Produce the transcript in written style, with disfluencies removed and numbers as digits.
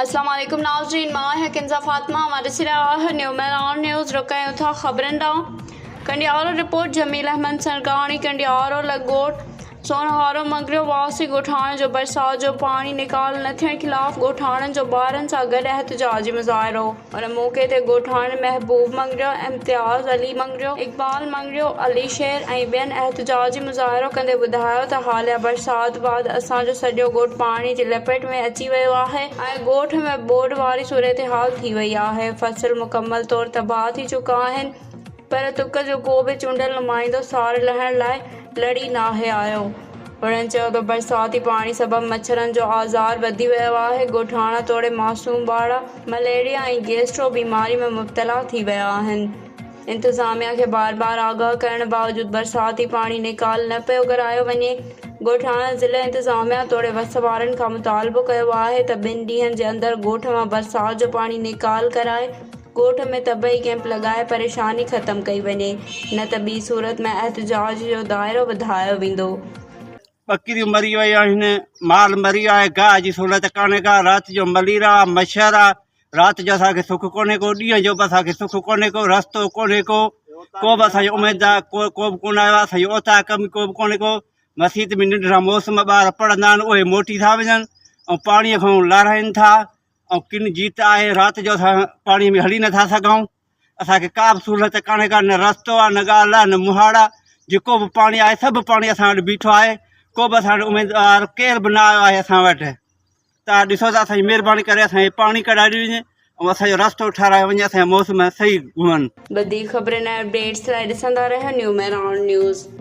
السلام عليڪم ناظرين مان آهيان ڪنزا فاطمه اوهان ڏسي رهيا آهيو نيو مهراڻ نيوز رخ ڪيون ٿا خبرن ڏانهن ڪنڊيارو رپورٽ جميل احمد سرگاڻي ڪنڊيارو لڳ ڳوٺ سونهارو مڱريو واسي ڳوٺاڻن جو برسات جو پاڻي نيڪال نه ٿيڻ خلاف ڳوٺاڻن جو ٻارن سان گڏ احتجاجي مظاهرو ان موقعي تي ڳوٺاڻن محبوب مڱريو، امتياز علي مڱريو، اقبال مڱريو، علي شير ۽ ٻين احتجاجي مظاهرو ڪندي ٻڌايو ته حاليه برسات بعد اسان جو سڄو ڳوٺ پاڻي جي لپيٽ ۾ اچي ويو آهي ۽ ڳوٺ ۾ ٻوڏ واري صورتحال ٿي وئي آهي، فصل مڪمل طور تباهه ٿي چڪا آهن پر تڪ جو ڪو به چونڊيل نمائندو سار لهڻ لاء لڙي ناهي آيو. هنن چيو ته برساتي پاڻي سبب مڇرن جو آزار وڌي ويو آهي، ڳوٺاڻا توڙي معصوم ٻارڙا مليريا ۽ گيسٽرو بيماري ۾ مبتلا ٿي ويا آهن، انتظاميا کي بار بار آگاهه ڪرڻ باوجود برساتي پاڻي نيڪال نه پيو ڪرايو وڃي، ڳوٺاڻن ضلعي انتظاميا توڙي وس وارن کان مطالبو ڪيو آهي ته ٻن ڏينهن جي اندر ڳوٺ مان برسات جو پاڻي نيڪال ڪرائي ڳوٺ ۾ طبعي ڪئمپ لڳائي پريشاني ختم ڪئي وڃي نه ته ٻي صورت ۾ احتجاج جو دائرو وڌايو ويندو. ٻڪريون مري ويون آهن، مال مري ويو آهي، گاهه جي سهولت ڪانهي ڪا، رات جو ملير آ، مڇر آ، رات جو اسان کي سک ڪونهي ڪو، ڏينهن جو به اسان کي سک ڪونهي ڪو، رستو ڪونهي ڪو، ڪو به اسان جو اميدوار ڪو ڪو به ڪونه آيو آهي، اسان جي اوطاق ۾ ڪو به ڪونهي ڪو، مسيت ۾ ننڍڙا موسم ٻار پڙهندا آهن اهي موٽي ٿا وڃن ۽ پاڻيء کان لارائين ٿا ۽ ڪن جيت آهي رات جو اسان پاڻي ۾ هلي نٿا سگهون اسانکي ڪا به سهولت ڪانهي ڪا نه رستو آهي نه ڳالهه آهي نه مهاڙ آهي جيڪو به پاڻي آهي سڀ پاڻي اسان وٽ بيٺو آهي ڪو به اسان وٽ اميدوار ڪير به نه آيو آهي اسان وٽ تان ڏسو ته اسانجي مهرباني ڪري اسانکي پاڻي ڪڍائي ڏني وڃي ۽ اسانجو رستو ٺهرايو وڃي اسانجا موسم صحيح گهمن. وڌيڪ خبرن ۽ اپڊيٽس لاء ڏسندا رهو نيو مهراڻ نيوز.